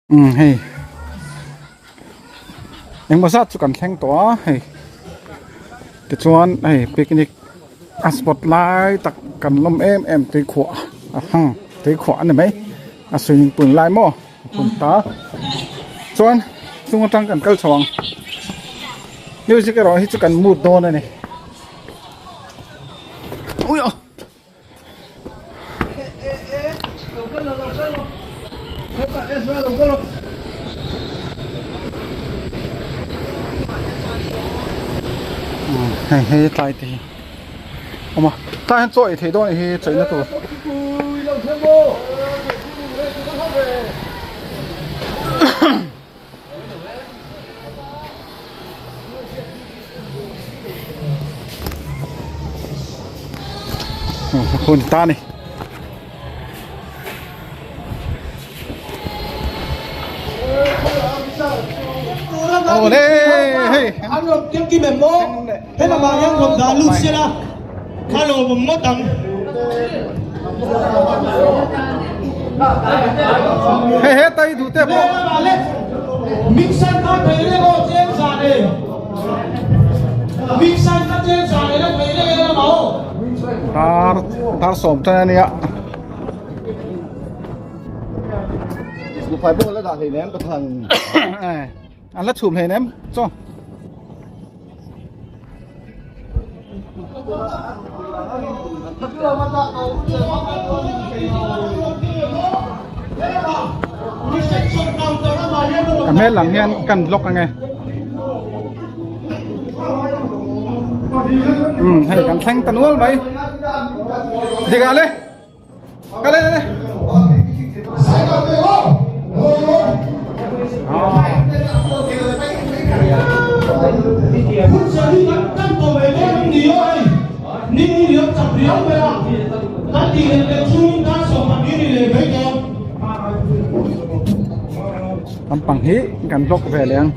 Umm hei engmaw zat chu kan thleng tawh a hei tichuan hei picnic a spot lai tak kan lawm em em tuikhuah a hang tuikhuah a ni mai a swimming pool lai maw a hun ta chuan chung atang kan kal chho ang music erawh hi chu kan mut dawn a ni ui aw. Hei hei tlai te hi awm a tlai hian chaw ei theih dawn a nih hi chaw eina tur. Hun ta ni. Ole hei. An rawn kem kim em maw? He lamah hian rawn dah lut sela kha lawmawm ngawt ang. Hei he tai duh te pawh. Mixer kha thei reng aw cheng zan e. Mixer kha cheng zan e la thei reng e lamah aw. Dar dar sawm tan ania. Buhfai pawh la dah hlei nem ka than. An la chhum hlei nem chaw. Ka hmel lang hian kan vlog ange. Um hei kan thleng ta nual mai. Dikah le. Kal le le. Lampang hi kan vlog ve leh ang.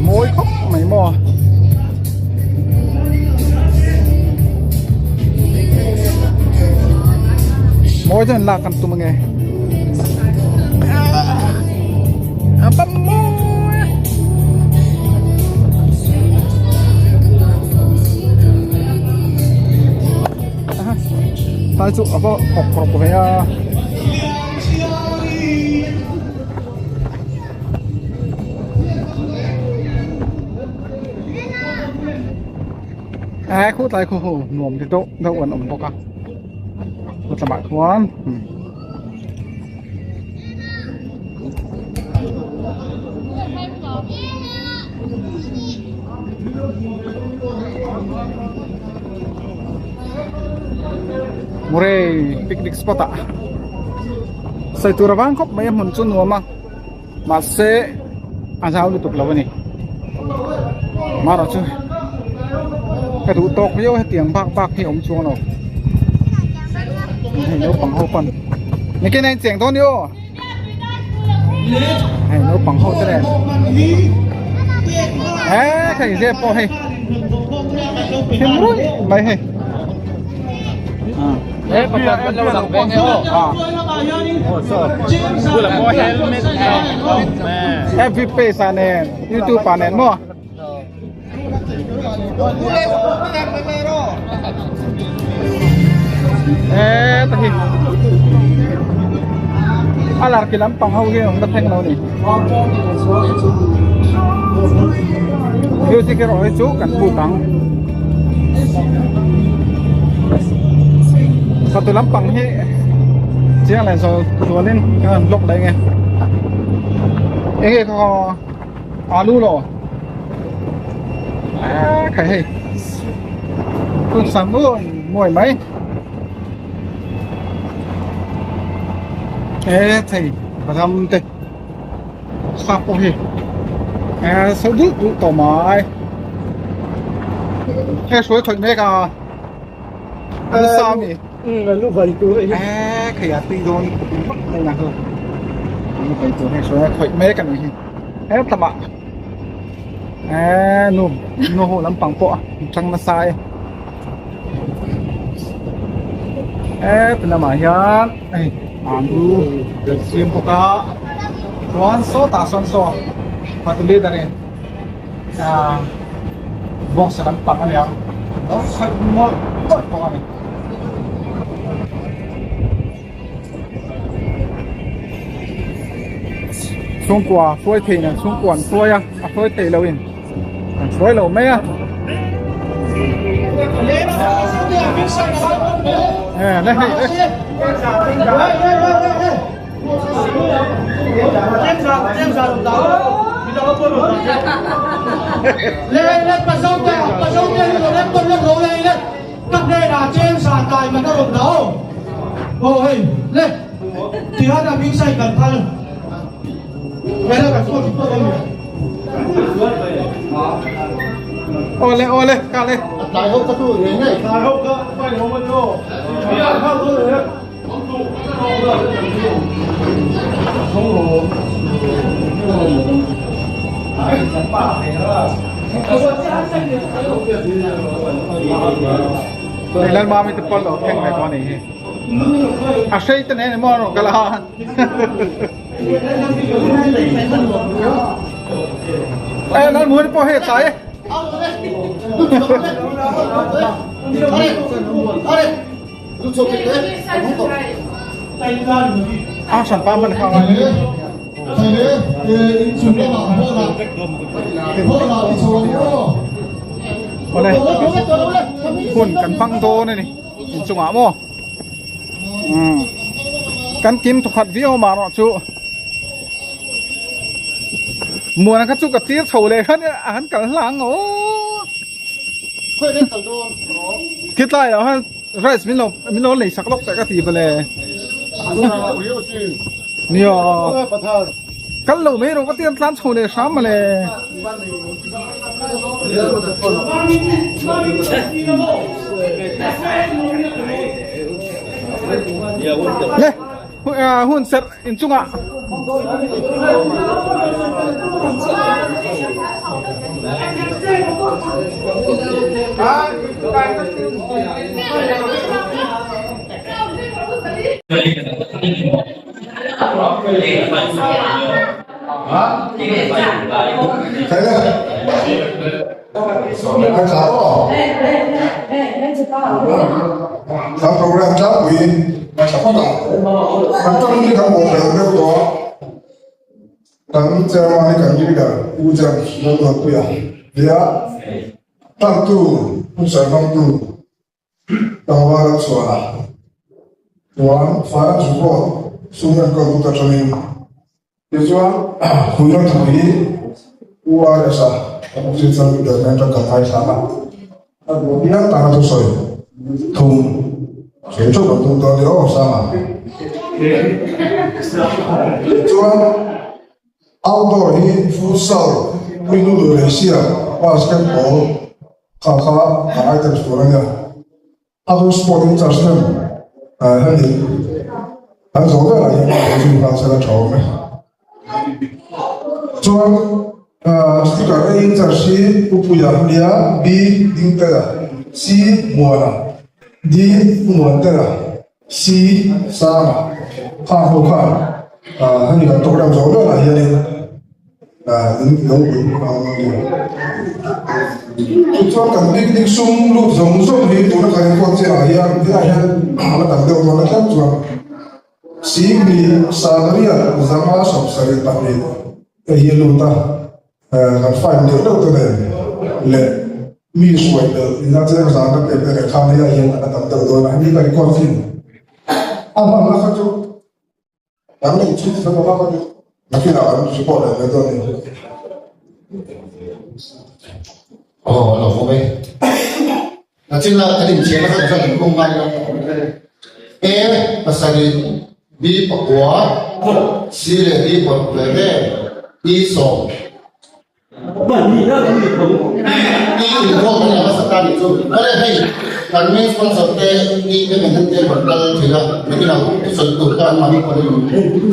Mawi khawp mai maw. Mawi chuan lak kan tum ange. A bam mawi. Tai chu a va awk rawk ve a. Ê khu tlai khu hu nuam ti deuh deuh an awm bawk a khu tlamah khuan Murray picnic spot ah sawi tur avang khawp mai a hmun chu nuam a mahse a zau lutuk lo a ni marawh chu ka duh tawk viau hetiang bak bak hi a awm chuang lo hei naupang ho pawn nikin a incheng dawn ni aw. Hei naupang ho te nen he khei zep pawh hei thim ruih mai hei FB page ah nen youtube ah nen maw. Ê ta hi a lar ki lampang ho hi an la thleng lo ni music erawh hi chu kan put ang fatu lampang hi chiang leh zawl zualin kan han vlog leh nge enge kha Alu lo a khai hei phun sam ui muai mai e thei ram te sap pawh hi e so duh duh tawh mai he hruai khawih mek a an sa mi lu vai tur e khai a tui dawn mai na ho lu vai tur he hruai khawih mek a ni hi he tlamah e nu nu ho lampang pawh a tang nasa e. Heti lamah hian hei alu an siam bawk a chuan sawtah sawn saw party leader in ah box a lampang a nia lo khawih mawlh mawlh bawk a ni. Chhungkua hruai theiin an chhungkua an hruai a, a hruai theih lohin an hruai lo mai a. Le hei le. Ka hnenah James-a kai man a rawn dah aw. Aw hei, le, tihian a hming sain kan phal. Hela kan chhuak thei tawh a ni. Aw le, aw le, ka le. A tlai ho ka tu ngei ngei. Tlai ho ka pai ho man aw. Hei Lalmami te pawl lo thleng ve tawh a nih hi. A hrei te nen emaw a rawn kal a. Ê Lalmuani pawh hei a tlai e. A hran pa hman kha ngai. Awle hun kan hmang dawn a ni inchungah maw umm kan kim thawkhat viau mah erawh chu muana kha chu ka tir chho leh khan a han kal hlang aw. Khitlai ah khan rice min lo min lo lei sak lawk teh ka ti bale. Nia. Kal lo mai rawh ka ti an tlan chho leh hram male. Le hun serh inchungah. Kan program tlangpui kan tawng hi kan bawh fel deuh tawh a, kan chairman hi kan leader U James Lalruatpuia nia tantu hun sawi hmangtu tlangval a chhuah a, chuan finance report sum enkawltu te atangin Tichuan, Huina thu hi U RS-a kan officer leader nen atang kan ngaithla a, a duh apiang tana thusawi thum sawi theuh kan tum dawn nia aw Sanga. Tichuan, outdoor hi futsal, puinu leh siam, basketball kha kha kan items tur a nia. Other sport in charge ten hemi an zawh velah hian an zui nghal sela tha awm e. Chuan speaker A in charge hi Pu Puia nia, B Dingtela, C Muana, D Pu Muantela, C Sanga khang ho khan hemi kan program zawh velah hianin Tichuan kan picnic sum lut zawng zawng hi tuna kan enkawl chiah ah hian helaiah hian a la tam deuh dawn a tlat chuan Singli Sangria zanga 72 te hi a lut a, kan fine deuh deuh te nen leh mi hruai belh ina cheng zan ka pek te leh khan helaiah hian a la tam deuh dawn a, hemi ka record thin a hmanna kha chu. Kan nei chhun chhun a vak a ni. Nakinah kan report leh mai dawn a ni. Aw a lo vawm e. Nachin ah kan inchhir nasa chuan in kawng ngai lo. A pasarih, B pakua, C leh D paruk leh ve, E sawm. I inkhawm an la hmasa ta nih chu. Awle hei kan main sponsor te i emaw te rawn kal thei a, nakinah thusawi tur kha anmahni pawhin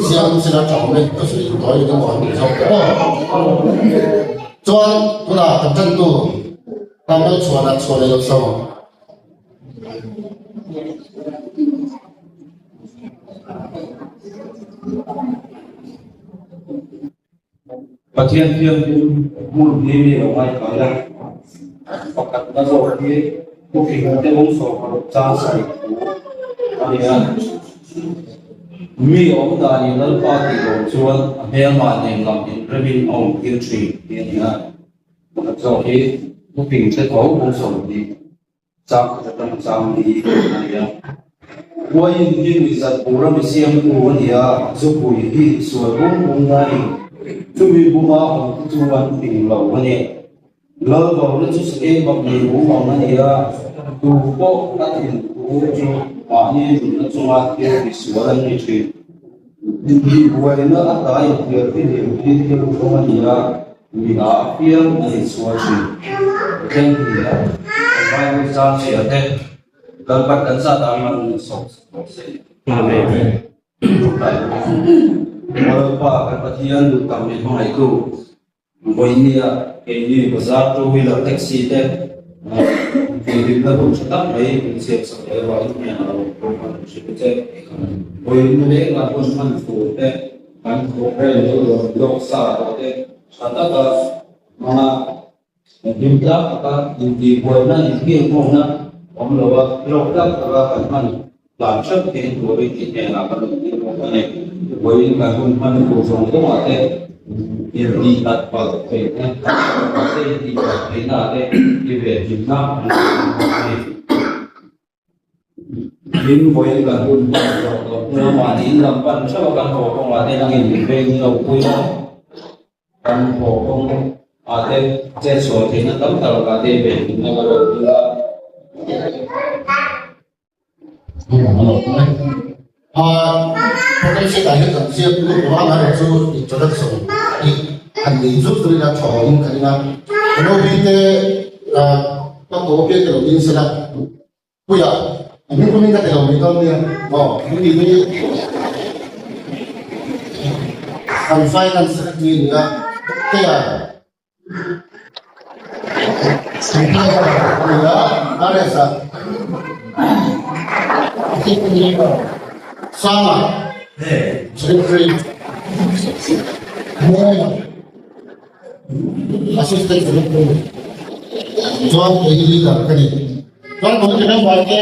siam sela tha awm e, thusawi tawi emaw an tih zawk te aw. Chuan tunah kan tantu Ramlal Chhuana chhuah leh lo so. Pathian thianghlim hmun hi mi lo ngaihtuah ila, pakhatna zawk hi thufing te bawng sawrkar chang sawi thu a ni a. Mi awm danin Lalpa tih lo chuan a hmelmah nen lam inremin a awm tir thin tih a ni a. Pakhat zawk hi thufing te tho bawng 20 chang khat atang chang hi a ni a. Uaiin hi nuihzat bura mi siamtu a ni a, zupui hi sual bum bum na a ni. Chumi buma awm te chu an fing lo a ni. Lalvauna chu sakei bak nei bum ang a ni a, tu pawh a thin thu chu mahni nunna chunga thil tisual an ni thin. Inbuaina a tai thiar fihlim hi thil rawng a ni a. Mi a apiang a insual thin. Pathian hi a Bible zam chhia te Lalpan kan zat ah man min sawm sak rawh se. Amen. Lalpa kan Pathian duh tak min hmangaihtu vawinia keini bazar two wheeler taxi te inhlimna hun tha tak mai min siam sak leh avangin hnenah lo pawh kan hrilh che. Vawiin lengah hun hman tur te kan thawk rel lo rawn lawk sa tawh te Tha taka hmanga hlim tlak taka intihbuaina, inhirhawkna awm lo a, hlawk tlak taka kan hman tlan hreuh theih turin tih hnenah kan rawn tir bawk a ni. Vawiin kan hun hman tur zawng zawngah te intihtat palh theihna, mahse intihtat theihna ah te i ve hlimna an rawn tir bawk a ni. Tin, vawiin kan hun hman zawh tawh hnu mahni in lam pan theuh a kan haw kawngah te nangin min veng lo pui a, kan haw kawng ah te chet sual theihna tam tak lakah te ve hlimna ka rawn tir a. Program sheet ah hian kan ziak lut lo a, amaherawhchu introduction hi han nei zut zut ila tha awmin ka ring a. NOB te ka ko pian te lo ding sela puia a hming pawhin ka ti lo mai dawn nia aw hemi hi kan finance secretary a ni a keia Sanga Secretary Assistant Secretary chuan kei hi leader ka ni. Chuan committee member te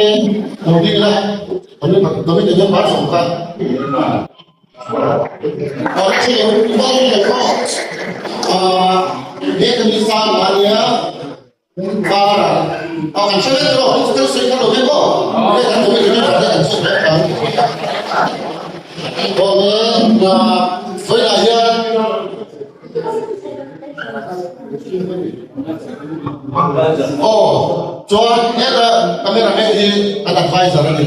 lo ding ila, committee member zawng kha. Chuan heta cameraman hi an advisor a ni.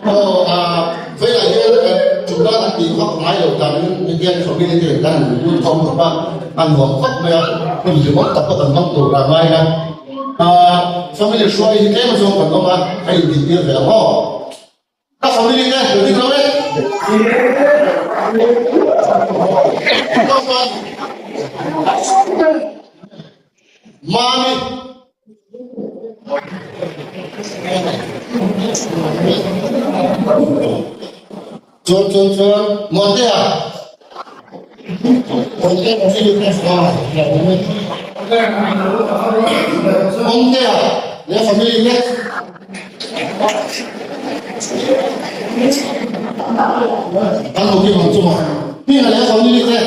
Aw a veiah hian ṭumna an tih vak ngai lo tanin Indian community in kan han lut khawm khawp a, a nuam khawp mai a, hun hlimawm tak pawh kan hmang tur a ngai a. Family hruai hi tlem zawng kan awm a, a intintir ve ang aw. Ka family te lo ding lo e. Mami. Chuan chuan chuan Muantea. Awmtea leh family te. Kan lo kim ang chu maw. Hminga leh family te.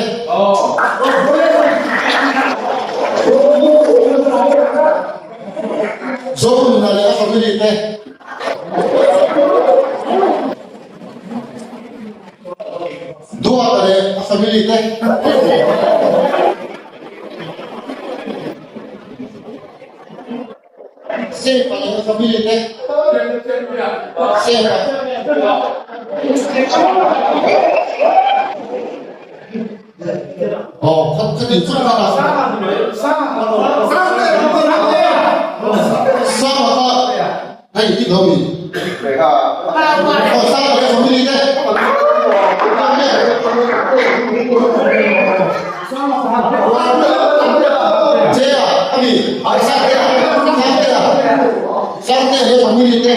Zonuna leh a family te. Duata leh a family te. Sepa leh a family te. Sepa. Aw, khat khat in chu kha. Sama kha hei ti lo mi. Aw, Sama leh family te. Jaya, ami, Sangtea, Sangtea, Sangtea leh family te.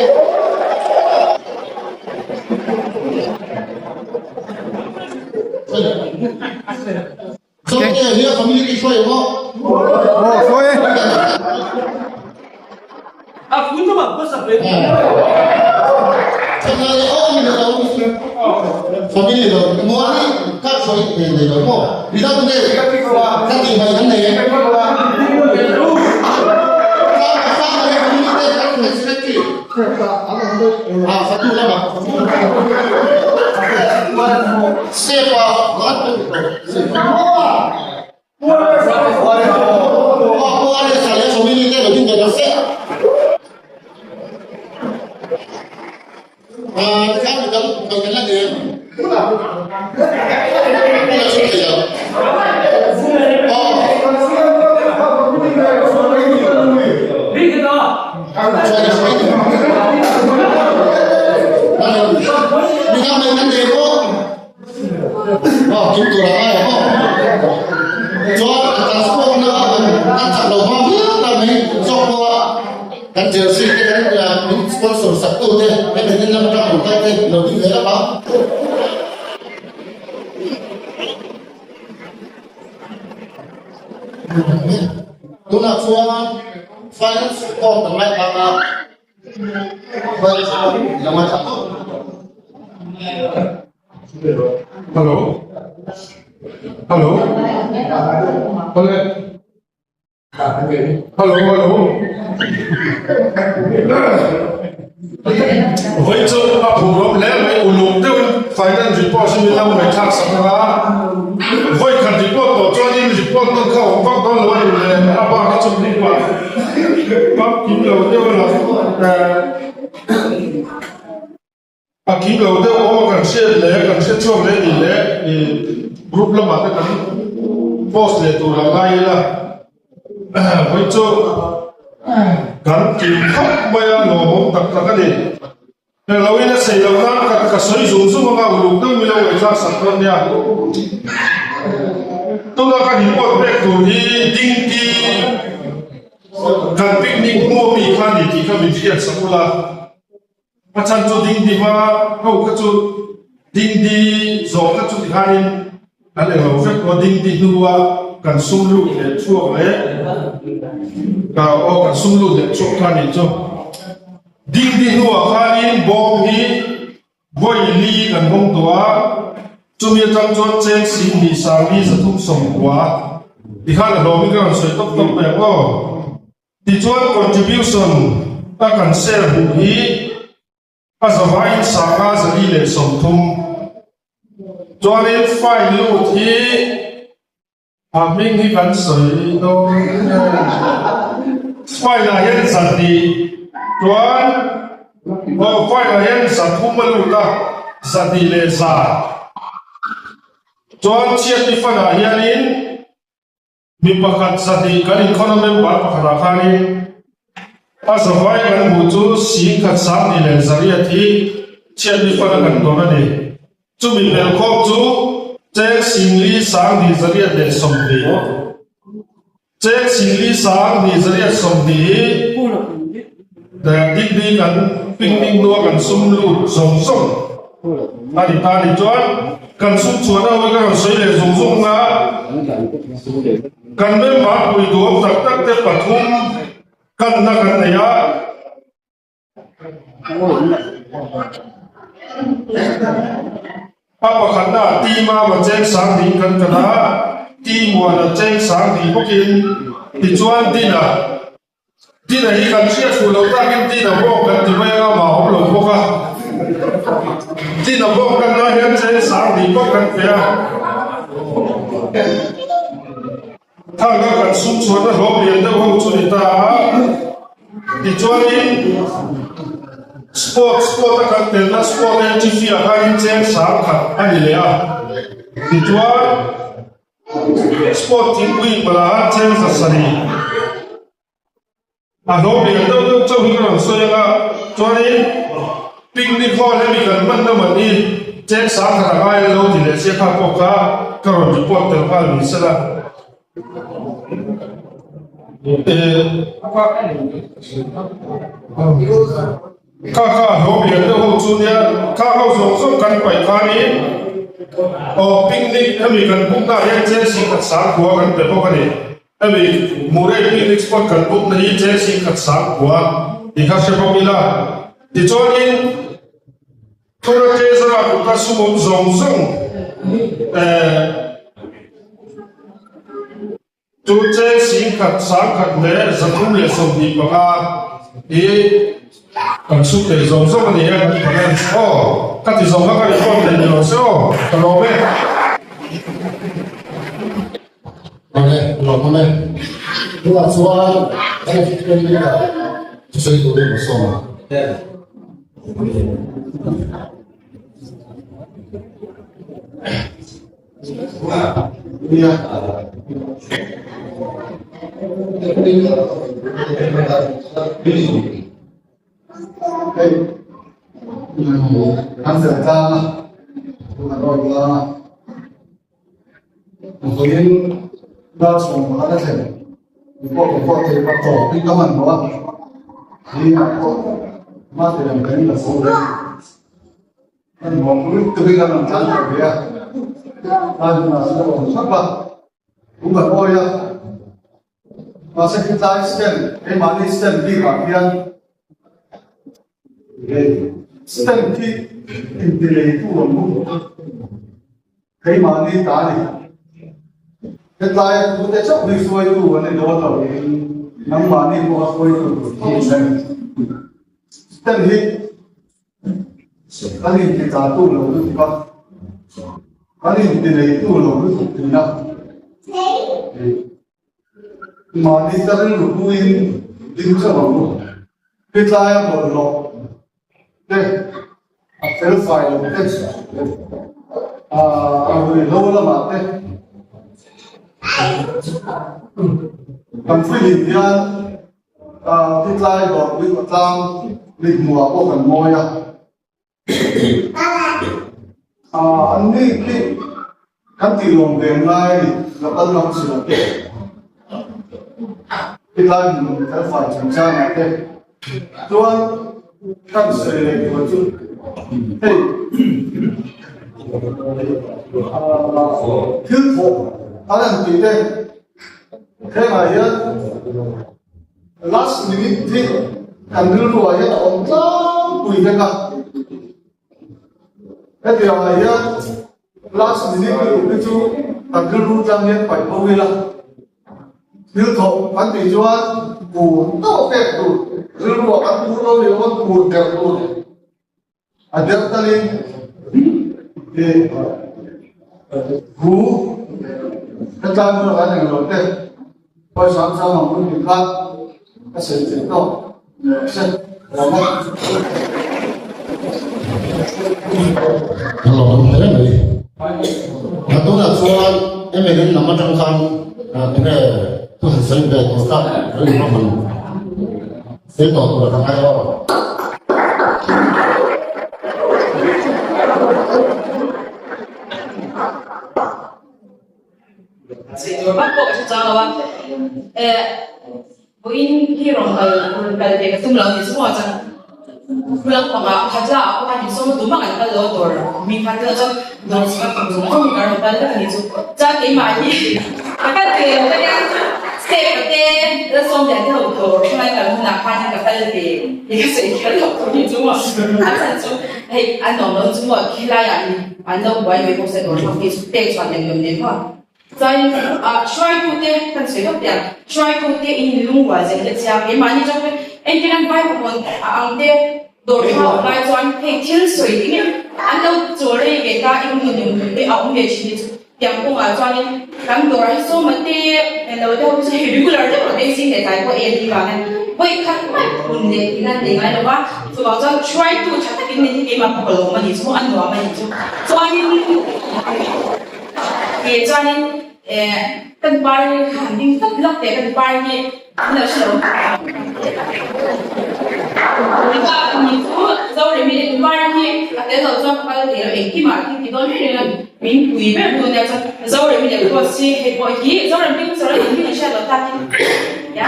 Hello Hello Awle Hello Hello Vawi chu a phur awm hle mai uluk deuhin finance report hi min lo ngaihthlak sak ang a, vawi khat report tawh chuanin report nawn kha awm vak dawn lo a ni le, a bak hi chu group ah pump kim lo deuh a lo A kim lo deuh awm a kan hriat leh kan hriat chhuak leh nih leh group lamah te kan post leh tur a ngai ila vawi chu kan kim khawp mai a lawmawm tak tak a ni. Heng lo in a sei loh nan ka ka sawi zung zung anga uluk deuh milo ngaihthlak sak dawn nia. Tuna kan report pek tur hi dingti kan picnic hmu ami kha ni tih kha min hriat sak ula. A chhan chu dingdi hma ho kha chu dingdi zawh kha chu tikhanin an eng lo vek maw dingdi hnua kan sum lut leh chhuak leh aw kan sum lut leh chhuak kha nih chu dingdi hnuah khanin bawm hi vawi li kan hawng tawh a chumi atang chuan cheng 10 sang li 390 tikhan a hlawmin ka rawn sawi tawp tawp mai ang aw. Tichuan contribution a kan share hmuh hi a zavaiin sanga 430. Chuanin file lut hi a hming hi kan sawi dawn nge file ah hian 200 chuan aw file ah hian 300 a lut a 200. Chuan chhiatni fund ah hianin Mi pakhat 200 kan inkhawna member pakhatah khanin a zavai kan hmuh chu 10,000 sang ni leh 800 hi chhiatni fana kan dawn a ni. Chumi belkhawm chu cheng 4,000 sang ni 820. Cheng 4,000 sang ni 820 hi dikdi kan picnic hnua kan sum lut zawng zawng a ni ta ni. Chuan kan sum chhuahna ho hi ka rawn sawi leh zung zung a. Kan member pui duhawm tak tak te pathum kanna kan nei a. A pakhatna ah Team Ama cheng sang ding kan kan a, Team Muana cheng sang ding bawkin tichuan Dina Dina hi kan hriat fuh loh takin Dina bawk kan ti mai anga mah awm lo bawk a. Dina bawk kan lai hian cheng sang ding bawk kan pe a. Thanga kan sum chhuahna hlawm lian deuh ho chu ni ta a. Tichuanin sport sport a kan telna sport entry fee ah khanin cheng sang khat a ni leh a. Tichuan Sport thingpui inpala cheng 700. A hlawm lian deuh deuh chauh hi ka rawn sawi ang a, chuanin picnic hall hemi kan hman na man hi cheng 10,000 a ngai lo ti leh sia kha pawh kha ka rawn report tel nghal ni sela. Kha kha hlawm lian deuh ho chu nia, kha ho zawng zawng kan paih khanin aw picnic hemi kan book na ah hian cheng 10,000 sang kua kan pe bawk a ni. Hemi Murray picnic spot kan book na hi cheng 10,000 sang kua. Ti kha hre bawk ila. Tichuanin tuna Treasurer kuta sum awm zawng zawng eh chu cheng 10,000 10,000 leh 325 hi kan sum neih zawng zawng a ni a kan balance aw ka ti zawng kha ka report nei ni lo se aw ka lawm e. Awle, lawm awm e. Tunah chuan NFP leader thusawi turin ka sawm a. Nia. Hei, kan fel tlang a, kan awi tlang a. Vawiin dar 15 a thlen report report thei ka tawp hi ka hman tawh a zingah pawh mate lam kan la fo reng kan nuam lutuk hi kan rawn tlan tawh ve a tlai hunah an la awm thap a kum kan awi a mahse khilai stand keimahni stand bikah hian Stand hi intileitu an hmu a, keimahni ta a ni. Hetlai tute chauh hi hruaitu an ni dawn lo niin nangmahni pawha hruaitu tur hi a ni. Stand hi kan intitatu lo lutuk a, kan intileitu lo lutuk thin a. Mahni ta rilru puiin ding chauh ang u. Pitlaia bawlhhlawh te, a felfai lo te, a ruihhlo lamah te kan fihlim hian pitlai dawrpui khawtlang mithmuhah pawh kan mawi a. An ni khi kan tih lawm ve ngai a ni, ka kal ngam si lo te. Tilai hmun felfai chungchangah te chuan kan sawi leh tur chu hei thil thawh an han tih te hengah hian Last minute hi kan rilruah hian a awm tlangpui vek a. Hetiang ah hian last minute lutuk hi chu kan rilru tlang hian paih bo ila. Thil thawh kan tih chuan kur tawh pek tur, rilruah kan kur lo ni lo kur der tur. A der talin i hu hetlai hmun ah kan englo te pawi sang sang ang hun tih kha ka sawi thei tawk se ram a. Ka lawm hle mai. A tunah chuan MLA lam atang khan tunge thu han sawi ve tur kha rin hman Sawi tawh tur ka ngai aw. Sawi tur vak pawh ka hre chang lo a, eh vawiin hi rawn kal rawn kal ve ka tum lo a ni chu maw chuan Khulang pangah Khatla ah pawh khan insawm a tum a kan kal lo a dawr mi khan te chuan dawr chhung a tum zawng zawng hi ka rawn kal vek a ni chu chuan keimah hi ka kal ve lo ka nia step a te la sawm lian te ho dawr thleng an kal hunah khan ka kal ve ni ka sawi kher loh tur hi chu maw a chhan chu hei an awm lo chu maw khilaiah an lo buai ve bawk se dawr thleng phei chu pek chhuah lem lem nen maw. Chuan hruaitute kan sawi vak teh ang, hruaitute in lungrual zel hi a chiang keimahni atang pawn engtin an vai pawh a ang te dawr tha awm lai chuan hei thil sawi ti ngei an lo chawl rei ve ta eng nun eng nun te a awm ve thin hi chu tiang kawngah chuanin kan dawr hi sawma te lo te ho chu hei regular deuh lo te zing leh tlai pawh en hi vang hian vawi khat mai phun leh tihna an nei ngai lo va chuvang chuan hruaitu tha takin min hi keimah pawh ka lawm a nih chu a nuam a nih chu chuanin. Ke chuanin eh kan par kha han ding tlat lawk teh kan par hi an lo hre lo. Nika ni chu Zoremi leh par hi a tel lo chuan ka kal thei lo engkimah thil ti dawn reng reng a min pui ber tu ania chuan Zoremi leh Rose hi hei pawh hi Zoremi chu sawi engkim an hriat loh takin ya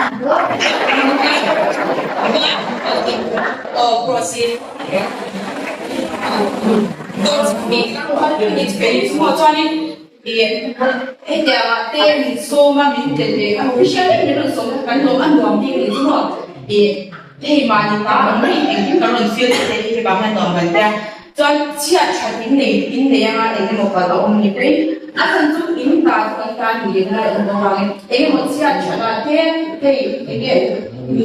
aw Rose hi. Hetiangah te min sawm a, min tel ve a, official em min rawn sawm a, kan lawm a nuam bik a ni chu maw? Hei mahni ta ang mai engkim kan rawn feel te hi hei vang hian nuam kan tia. Chuan chhiat that in nei in nei anga eng emaw kal a awm ni pawhin a chhan chu in ta chu kan ta ni leh lai a awm bawk avangin eng emaw chhiat that ah te hei eng nge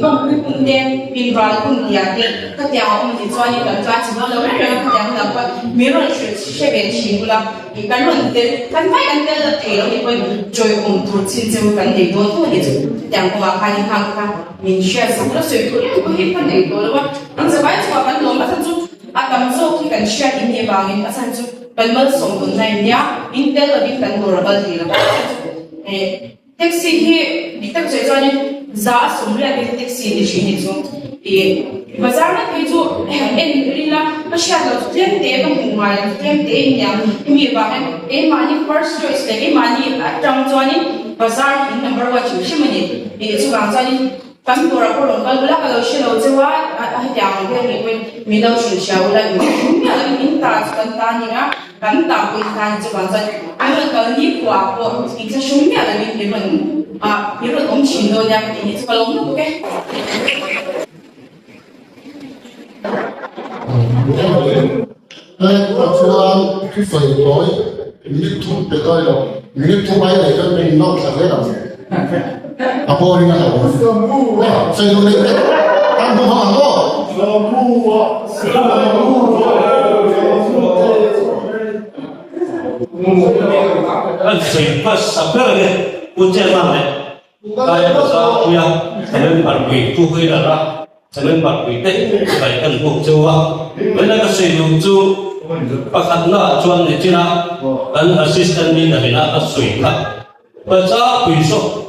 vawmpui hun te inral hun tih ah te khatiang a awm a nih chuanin kan tlan chhe dawn lo reng reng a khatiang hunah pawh min rawn hrilh hre ve thin ula ih kan rawn tel kan vai kan tel thei lo ni pawhin chawiawm tur chin cheu kan nei dawn tho a ni chu chutiang kawngah khanin khang kha min hriat sak ula sawi tur em pawh hi ka nei tawh lo a an zavai chhuah kan lawm a chhan chu A tam zawk hi kan hriat in nih avangin a chhan chu kan malsawm tawnna in nia, in tel lovin kan dawr a kal thei lo a chhan chu eh taxi hi dik tak sawi chuanin za a 80 in taxi ni thin ni chu ih bazar ngat phei chu en ila ka hriat loh chu tlem te ka hmuh ngai loh chu tlem te in nia hemi avangin keimahni first choice leh keimahni atang chuanin bazar hi in number one hrim hrim a ni ih chuvang chuanin Kan dawrah pawh rawn kal ula ka lo hre lo cheu a, hetiang ang vel nih pawhin min lo hrilh hria ula in hmu miah lo in in ta chu kan ta nia, kan ta pawh in ta ni chuvang chuan an rawn kal ni khuaah pawh in thlahrung miah lo in min rawn ah min rawn awm thin dawn nia ka tih hi chu ka lo hmu bawk e. Tunah chuan thusawi tawi minute thum pe tawi lo, minute thum ai leh chuan min nawr thla zel ang. A boring a hlauh awm. Sawi duh leh vek. Kan hmu hawng ang aw. Kan sawi hmasa ber ang e, Pu Chairman leh Kai hmasa puia member pui Pu Huilara member pui te kai kan hmuh cheu a. Vawiina ka sawi duh chu pakhatna ah chuan ni chin a kan assistant leader in a ka sawi kha Bacha pui saw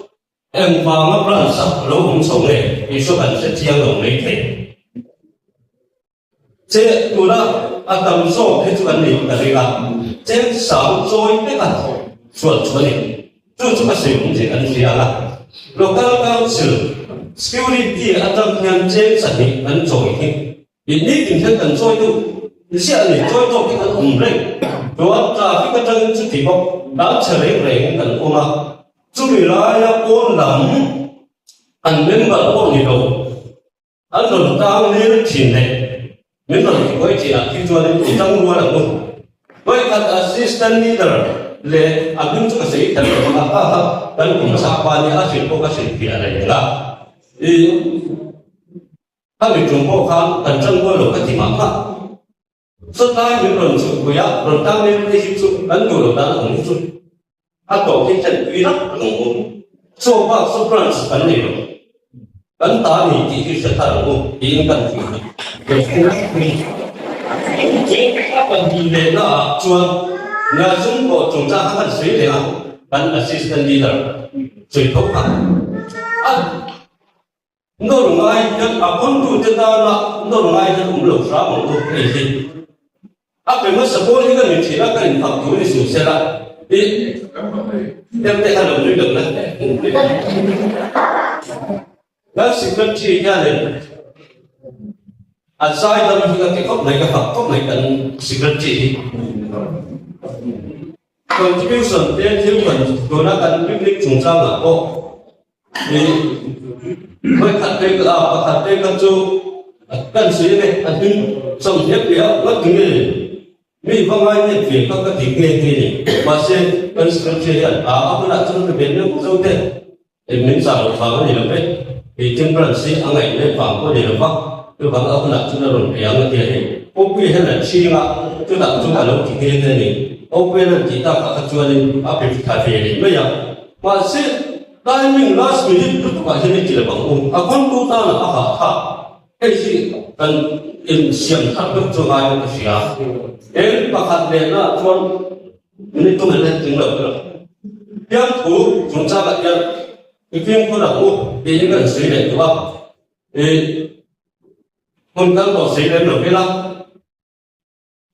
engvanga branch ah lo awm chho nge tih saw kan hre chiang lo mai thei. Che tuna a tam zawk hi chu kan nei ka ring a, cheng sang chawi vek a chuan chu a ni. Chu chu ka sawi awm che kan hria a, Local Council Security atang hian cheng 2 kan chawi hi i nitin hian kan chawi deuh ziah a ni, chawi tawk hi kan awm reng. Chuan traffic atangin chuti bawk dang chhe reng rengin kan awm a, chumi laia pawn lam an member pawh ni lo. An rawn tang lir thin leh min rawn ti kawi thin ah khi chuanin i tang rual ang u. Vawikhat assistant leader leh a hming chu ka sawi kher lo ang a, ha ha, kan kum chhak pa nia a hrilh pawh ka hrilh fiah reng a. I khami tum pawh khan kan tang rual lo ka ti mah mah. Sawtlai min rawn chhukpui a, rawn tang mek te hi chu kan duh lo dan ang hi chu a tawp hi thlen tui rak ang u. Chaw bak chu branch kan nei lo. Kan ta ni tih hi hre thar ang u tiin kan ti a. Chu a pahnih lehna ah chuan nia sum pawh chungchang kha kan sawi leh a, kan assistant leader sawi tho kha a. Nawr ngai hian a kawntute tana nawr ngai hian awm lo hram ang u hei hi. A pe hmasa pawl hi ka ni thin a, ka infak tur ni suh sela i em te kha lo nui lo na. Kan secretary hianin a zaidam hi ka ti khawp mai, ka fak khawp mai kan secretary hi. Contribution te thil kan tuna kan picnic chungchangah pawh i vawikhat phei ka pakhat phei kha chu kan sawi a ni a hming 20 leh a ngawt nge mi va ngai nep ve kha ka ti nghe nghe ni mahse kan secretary hian a a hunah chuan ka be neuh zo te Eng min zah loh vang a ni lo ve, kei Temperance hi a ngaih leh vang pawh a ni lo va, chuvang a hunah chuan a rawn pe ang a ti a ni. Opi hian a chhing a, chutah chu a lo ti nghe nghe a ni. Opi an tih takah kha chuanin a pe tha ve leh mai a, mahse timing last minute lutukah hian i ti lo ang u, a kawngtu tanah a hah tha, hei hi kan insiam that deuh chu ngai ka hria. Eng pakhat lehna chuan Ni tum an tling lo ber. Piang thu chungchangah hian i fimkhur ang u tiin kan sawi leh duh a, i hmun kal tawh sawi lem lo ila,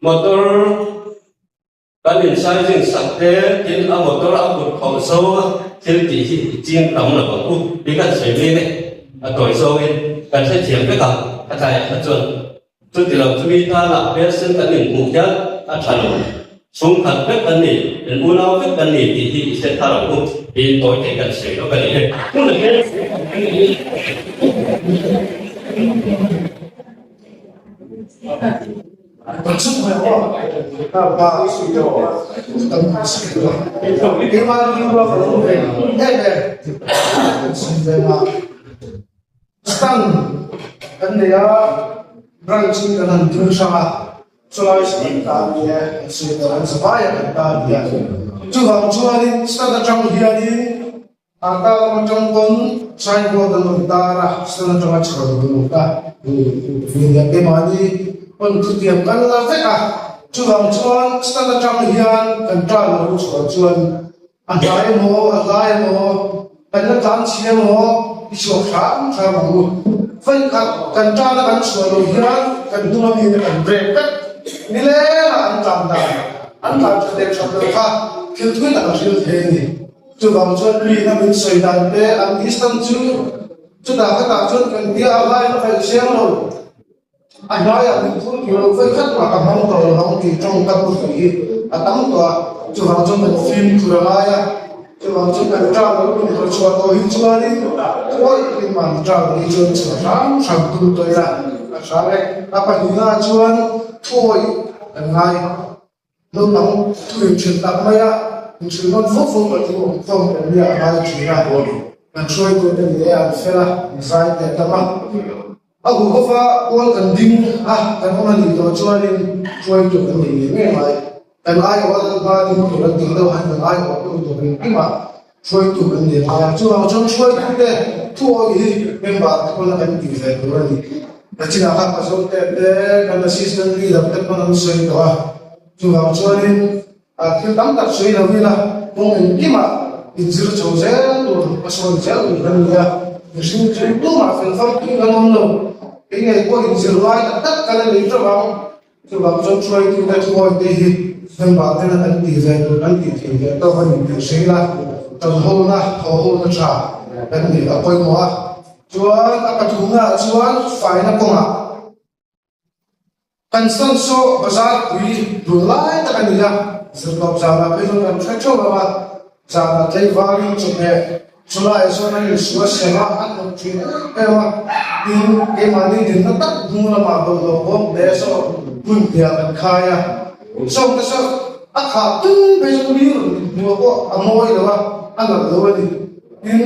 motor kan in sizing sak te tin a motor a kut khawh zawnga thil tih hi i ching tam lo ang u tih kan sawi mek e. A tawi zawngin kan hrethiam vek a, a tlaiah kha chuan Chuti lo chumi tana hmelsen kan inhmuh hian a tha lo. Chhungkhat vek kan ni, in unau vek kan ni tih hi i hre thar ang u tiin tawi thei kan sawi lawk a ni e. Stand kan nei a, branch in kan han ding hrang a, chulai stand ta a ni e, kan sawi tawh an zavai a kan ta a ni a. Chuvang chuanin stand atang hianin Arta lam atang pawn signboard an rawn tar a, stand atanga chho an rawn ta. Nia keimahni pawn thutiam kan la vek a, chuvang chuan stand atang hian kan tan lo chhuah chuan a hnai emaw a hlai emaw kan la tlan chhi emaw i chhuak hram hram ang u. Vawikhat kan tana kan chhuah loh hian kan hnung ami te kan break vek. Nilengah an tlan dan, an tlan tha leh that loh kha thil thui tak a hril thei a ni. Chuvang chuan rina min sawi dan te an distance chu chutah khatah chuan kan tia a hlaiin a kaih chiang lo. A hlaiah min phur tur lo vawi khat mah ka hmang tawh lo ang tih tawngkam ka sawi hi a tam tawh a, chuvang chuan kan fimkhur a ngai a, chuvang chuan kan ṭah lo min haw chhuah tawh hi chuanin khawi takin mahni ṭah lo hi chuan chhuah hram hram tum tawh ila a ṭha vek. A pahnihnaah chuan thuawih kan ngai. Naupang thu inhrilh tak mai a, inhrilh nawn fo fo pawh chu awm khawm kan nia a ngai thin a, kan hruaitute ni e an fel a, an zai teh tam a. A huhova pawl kan ding a, kan awm a nih tawh chuanin hruaitu kan nei ngei ngei mai. Kan aiawh a lal hma ding tur an tih deuh han kan aiawh tu tur engkimah hruaitu kan nei ngai a, chuvang chuan hruaitute thu awih hi member te pawn a kan tih ve tur a ni. Nachinah kha Pastor te te kan assistant leader te pawn an sawi tawh a, chuvang chuanin thil tam tak sawi lo ila kawng engkimah inzir chho zel tur a sawi zel tur kan ni a, mihring chu tumah fel famkim kan awm lo, kei ngei pawh inzir lai tak tak ka la nei teuh ang. Chuvang chuan hruaitute thuawite hi member tena kan tih ve tur kan tih theih ve tawk a ni tih hria ila, tanhona, thawhhona tha kan nih a pawimawh a. Chuan a pathumnaah chuan faina kawngah kan Sansaw bazar pui dun lai tak a ni a, zirtawp zanah phei chuan kan hre theuh lo a, zanah tlaivarin chawhmeh Chulaiah chuan an insual siam a, an hnawk thin em em a, tin, keimahni dinna tak hnung lamah bawlhhlawh bawm hle saw hmun hniah kan khai a. Sawngte saw a khah tum phei chuan mi rawn hmuh pawh a mawi lo a, a nalh lo a ni. Tin,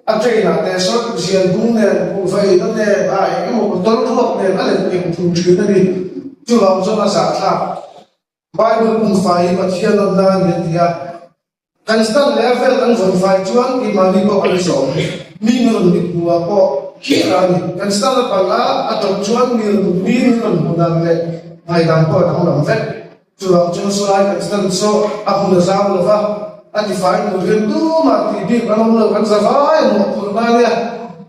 a train ah te saw zian bung nen, kuhva eina nen, a eng emaw bottle ruak nen a let eng thung thin a ni. Chuvang chuan a zahthlak. Bible pumfai hi Pathian awmna a ni a ti a. Kan stand leh a vel kan vawn fai chuan keimahni pawh kan zawm. Mi min rawn mit hmuhah pawh khi a ni. Kan stand a palh a, a tawp chuan mi rawn mi min rawn hmuh dan leh ngaihdan pawh a danglam vek. Chuvang chuan sawlai kan stand saw a hmun a zau lo va, a tifai tur hian tumah tih bik an awm lo, kan za vai a mawhphurh na nia,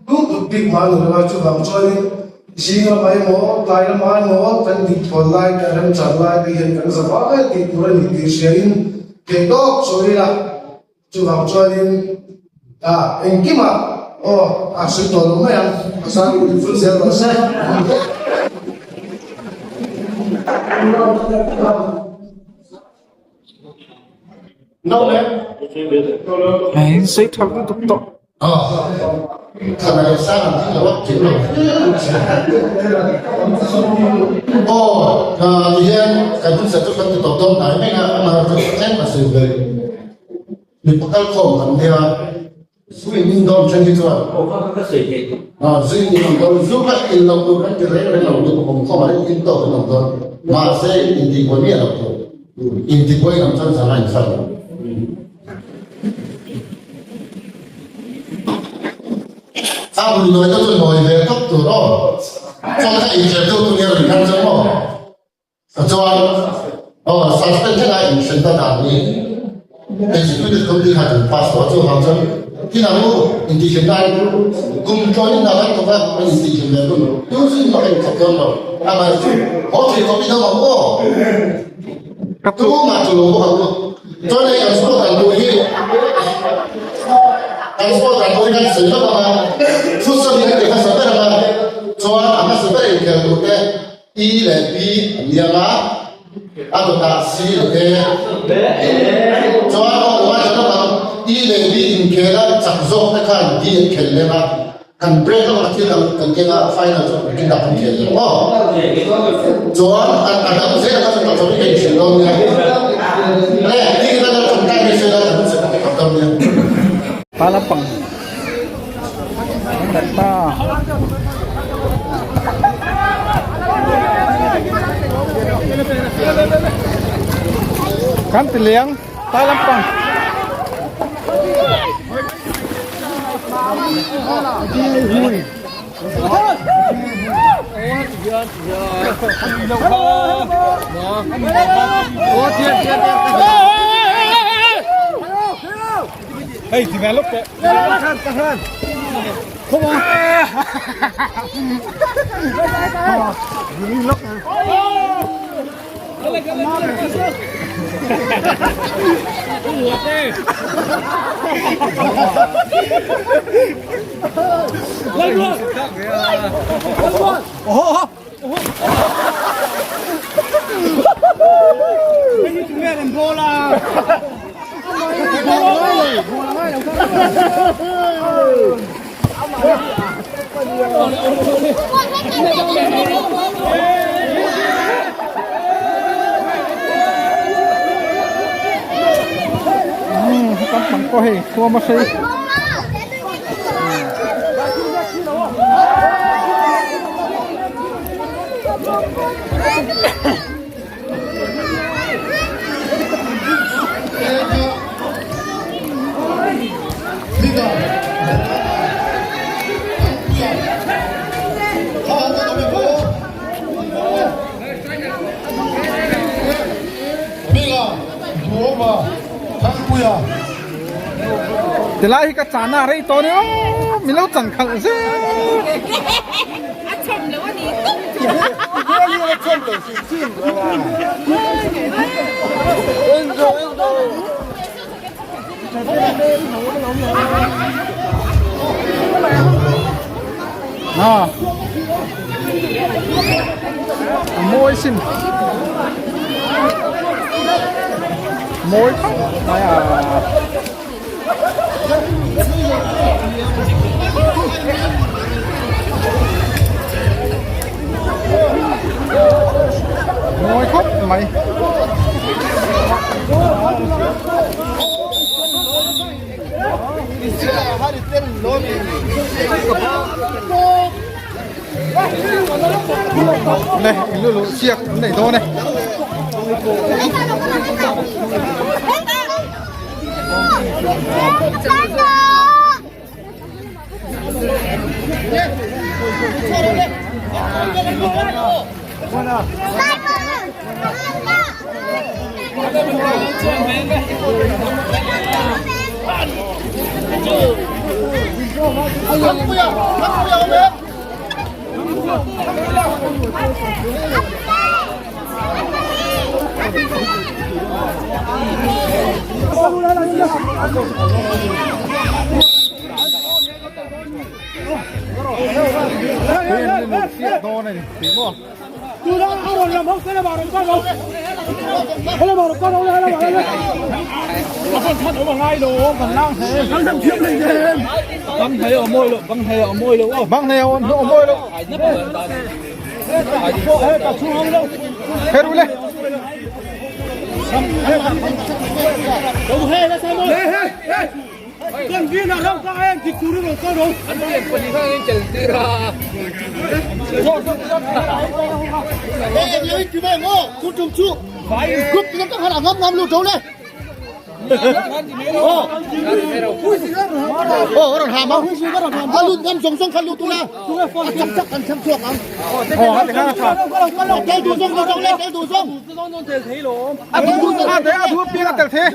tu kut bik mah a ni lo a, chuvang chuanin zing lamah emaw tlai lamah emaw kan dik thawn lai te a remchan lai te hian kan za vai tih tur a ni tih hriain Theih tawk chu ila, chuvang chuanin ah engkimah aw a sawi tawh lo mai ang, a sang in ful zel rawh se. Hei sawi tha lutuk tawh. A hun nawi te chu nawi ve tawp tur aw. Chuan kha inchher deuh tu nia rawn kal chu maw. Chuan aw suspend thleng a inhren ta dan hi executive committee khan an pass tawh a chuvang chuan tin ang u intihhlim nan kum tlawn in hna kan thawk a kan intihhlim ve hun tu chu in mah kan inthawk dawn lo amaherawhchu haw thei khawp in awm ang u aw. Tumah chu lo bawk ang u. Chuan hei kan sport dan tur hi kan sport dan tur hi kan sawi lawk ang a, futsal hi kan ti hmasa ber ang a, chuan a hmasa ber inkhel tur te E leh B an ni ang a, a dawtah C leh A. Chuan aw ngai lawk ang, E leh B inkhel a chak zawk te khan D an khel lem a. Kan break lawk a thil dang kan keng a final chu kan dah kan khel leh aw. Chuan a dang zel a kan chawlh kan inhrilh dawn nia. Le ti kan lo tawngtai mai se la kan hun kan khap dawn nia. Ta lampang an dat ta. Kan ti liang ta lampang. Hey, thì về lúc đấy. Không à. Lúc. Kan pang pawh hei khuam a hrei. Tilai hi ka chana rei tawh ni aw min lo chan khalh zel. A chhem lo a ni tawp. À. Mawi sin. Mawi khawp mai a. Mawi khawp mai. Này, lũ lũ chiếc này to này. Bang này ông ông môi đâu. Heru le. A te a thu piang a tel the.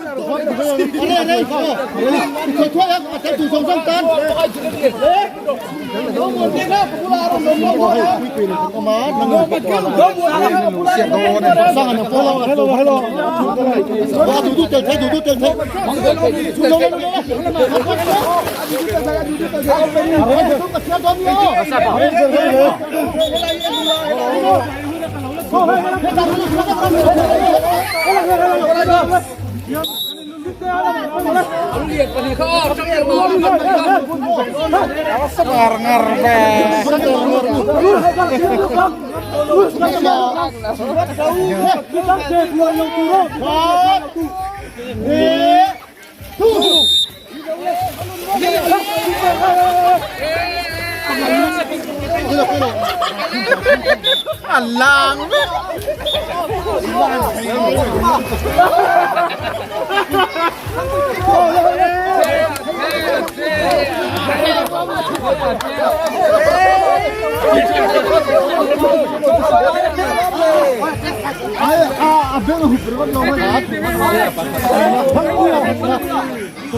Ngar ngar ve. A lang vek.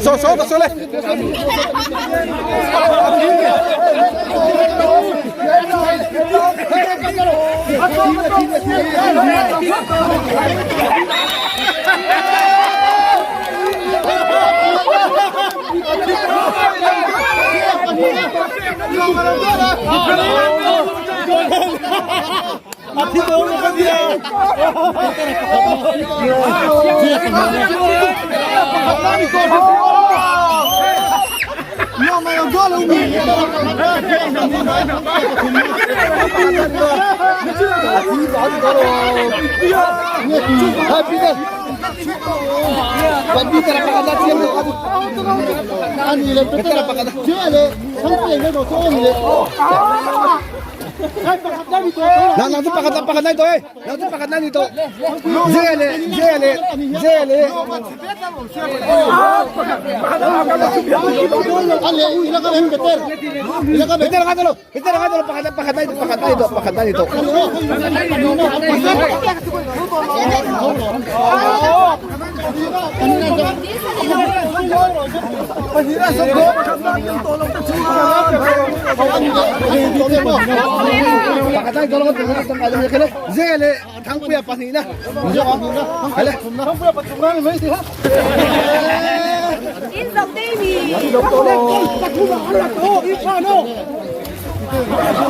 So so so le.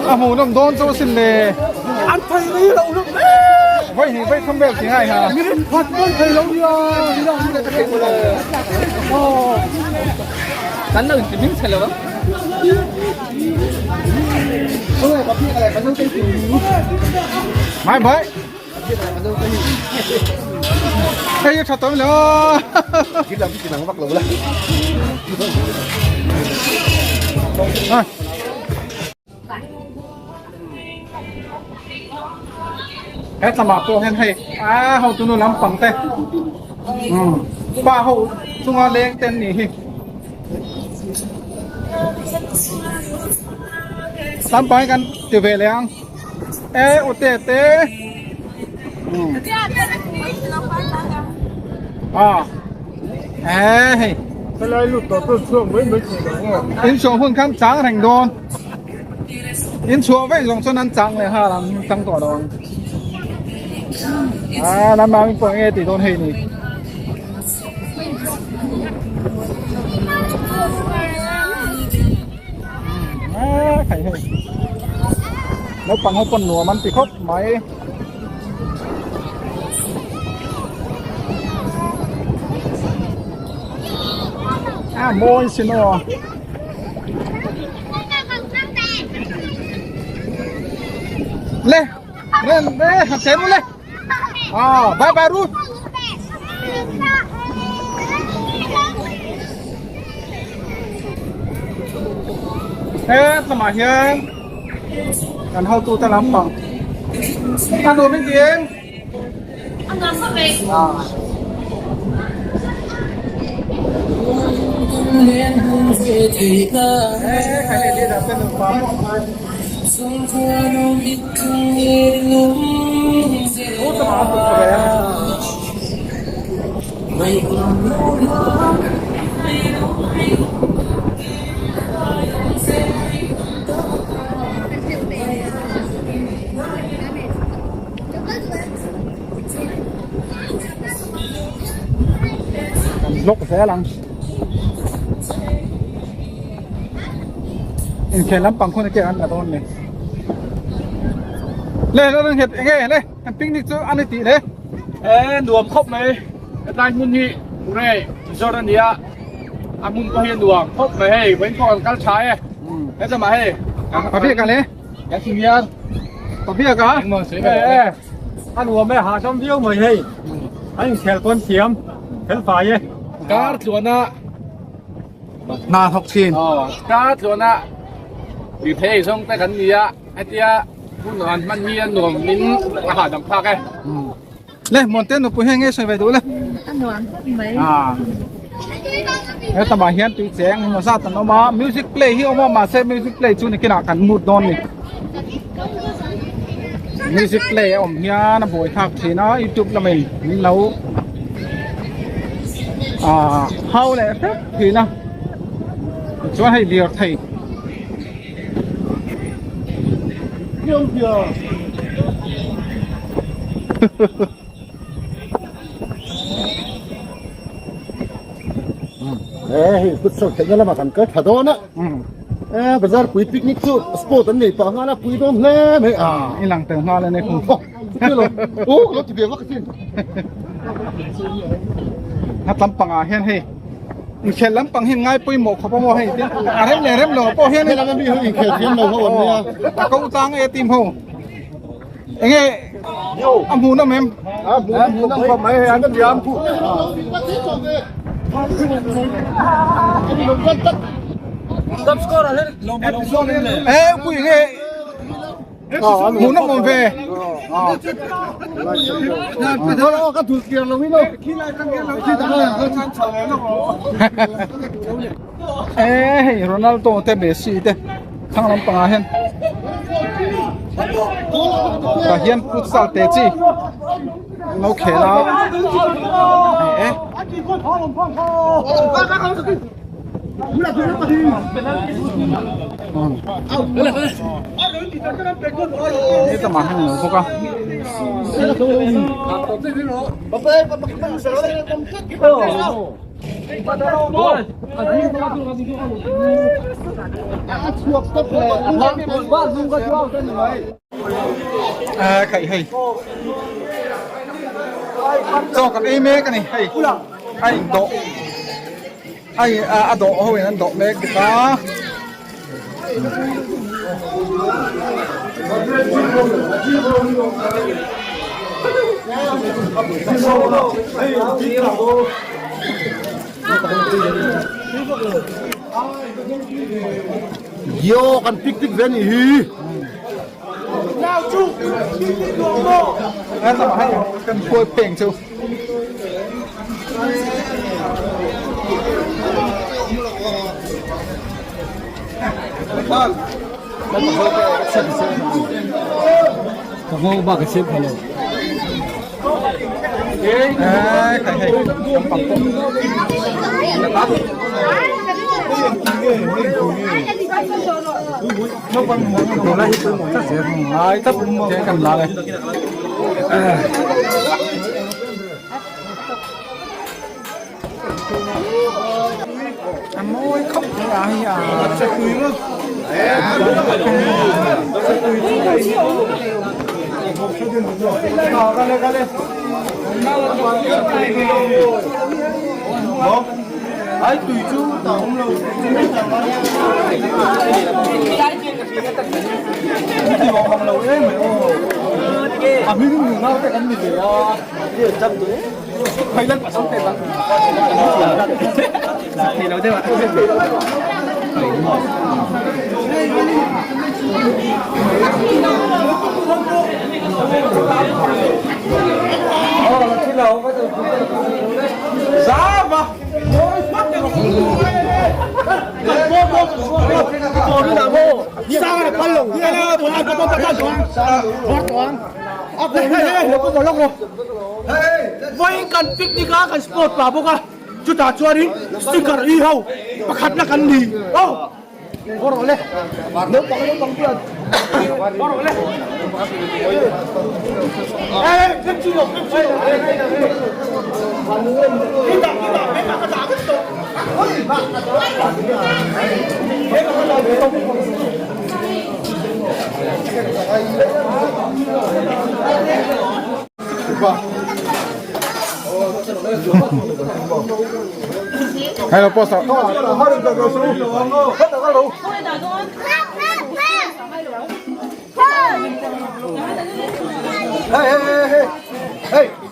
A hmuh nawm dawn chu sin le. An thei mai lo lum Vai hi vai tham vel ti ngai ha. Mi phat mai thei lo nia. Ni lo ni ta thei lo. Oh. Kan lo ti ming thei lo. Mai bai. Hei tha tawm lo. He tlamah pawh hian hei a ho tunu lampang te umm pa ho chunga leng te an nih hi lampang hi kan ti ve leh ang e ute te umm a e hei inchhuah hun khan chang reng dawn. In chhuah vek zawng chuan an chang leh nghal ang chang tawh lo ang. Ah nan mami pawh nge tih dawn hei ni. Ah khai hei. Naupang ho pawn nuam an ti khawp mai. Ah mawi sin aw. Le, le, le, hạt chén luôn le. À, bye bye Ru. Thế lamah hian kan hotu te lampang a nuam in ti em? Kan vlog zel ang inkhel lampang khun eke an la dawn ni le lo nghet enge le kan picnic chu ani tih le e nuam khawp mai hetlai hmun hi re Zawr a nia a hmun pawh hi a nuam khawp mai hei vawiin pawh kan kal tha e heta mah hei Pabiak a le kan senior Pabiak a e e a nuam e hahdam viau mai hei a inkhel pawn thiam fel fai e kar tluana hna thawk thin kar tluana lirthei ei zawng te kan nia hetia hun an hman hi a nuam in a hahdam thlak e. Le Muante nupui hian nge sawi ve duh le? A nuam khawp mai. Ah. He tamah hian tui cheng emaw zat an awm a, music play hi awm a mahse music play chu nikinah kan mut dawn ni. Music play a awm hian a buai thlak thin a, youtube lamin min lo ah hau leh hrep thin a. Tichuan hei lirthei. Hei futsal theihna lamah kan kal thla dawn a bazar pui picnic chu sport an nei pah nghal a pui dawn hle mai a i lang tel nghal a ni kum aw ka lo ti ve vak asin a tam pangah hian hei Inkhel lampang hi ngai pawimawh khawp a maw hei tin a rem leh rem lo pawh hian Helam ami ho inkhel thiam lo ho an nia. A ko tlang e team ho. Enge a hmuh nawm em? A hmuh nawm khawp mai hei an thiam. Top scorer E pui nge Hmuh nawm awm ve. E hei Ronaldo te Messi te thlang lampangah hian tah hian futsal te chi an lo khel a e. Heta mah hian an lo bawk a. Khaih hei chaw kan ei mek a ni hei a indawh. Ai a dawh ho in an dawh mek bawk a. Yo kan picnic ve ni hi. Kan khuai pheng chu. A mawi khawp mai a hei a Vawiin kan picnic a kan sport pah bawk a chutah chuanin sticker i ho pakhatna kan ni aw Hello post Hey hey hey hey.